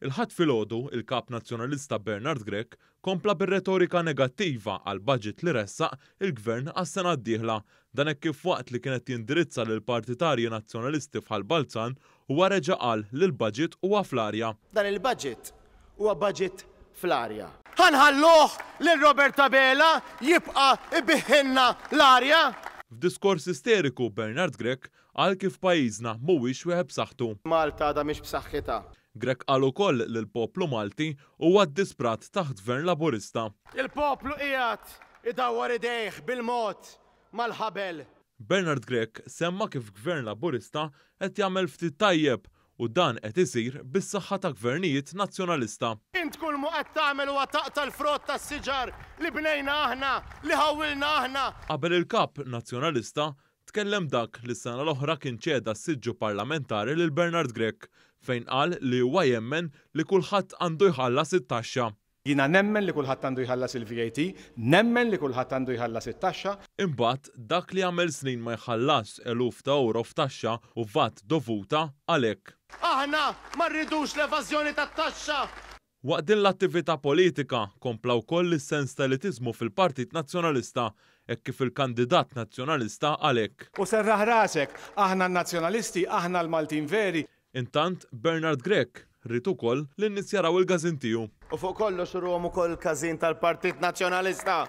Il-Ħadd filgħodu, il-Kap Nazzjonalista Bernard Grech kompla bir-retorika negattiva għall-budget li ressaq il-Gvern għas-sena d-dieħla. Dan hekk kif waqt li kien qed jindirizza lill-partitarji Nazzjonalisti f'Ħal Balzan, huwa reġa' qal li l-budget huwa fl-arja. Dan il-budget huwa budget fl-arja. Ħa nħalluh lil Robert Abela jibqa' jbiħħilna l-arja? F'diskors isteriku, Bernard Grech qal kif pajjiżna mhuwiex wieħed b'saħħtu. Malta għadha mhix b'saħħitha. Grech qal ukoll li l-poplu Malti huwa ddisprat taħt Gvern Laburista. Il-poplu qiegħed idawwar idejh bil-mod mal-ħabel. Bernard Grech semma kif Gvern Laburista qed jagħmel ftit tajjeb u dan qed isir bis-saħħa ta' Gvernijiet Nazzjonalista. Int kull mhu qed tagħmel huwa taqta' l-frott tas-siġar li bnejna aħna, li ħawwilna aħna. Qabel il-Kap Nazzjonalista Tkellem dak li s-sena l-oħra kien ċeda s-siġġu parlamentari lil Bernard Grech fejn qal li huwa jemmen li kulħadd għandu jħallas it-taxxa. Jiena nemmen li kulħadd għandu jħallas il-VAT, nemmen li kulħadd għandu jħallas it-taxxa. Imbagħad dak li għamel snin ma jħallasx eluf ta' ewro f'taxxa u vat dovuta, qal hekk. Aħna ma rridux l-evażjoni tat-taxxa. Waqt din l-attività politika, kompla wkoll is-sens ta' elitiżmu fil-Partit Nazzjonalista, hekk kif il-kandidat Nazzjonalista qal hekk. U serraħ rasek, aħna n-Nazzjonalisti, aħna l-Maltin veri. Intant, Bernard Grech ried ukoll li n-nies jaraw il-każin tiegħu. U fuq kollox uruhom ukoll il-każin tal-Partit Nazzjonalista!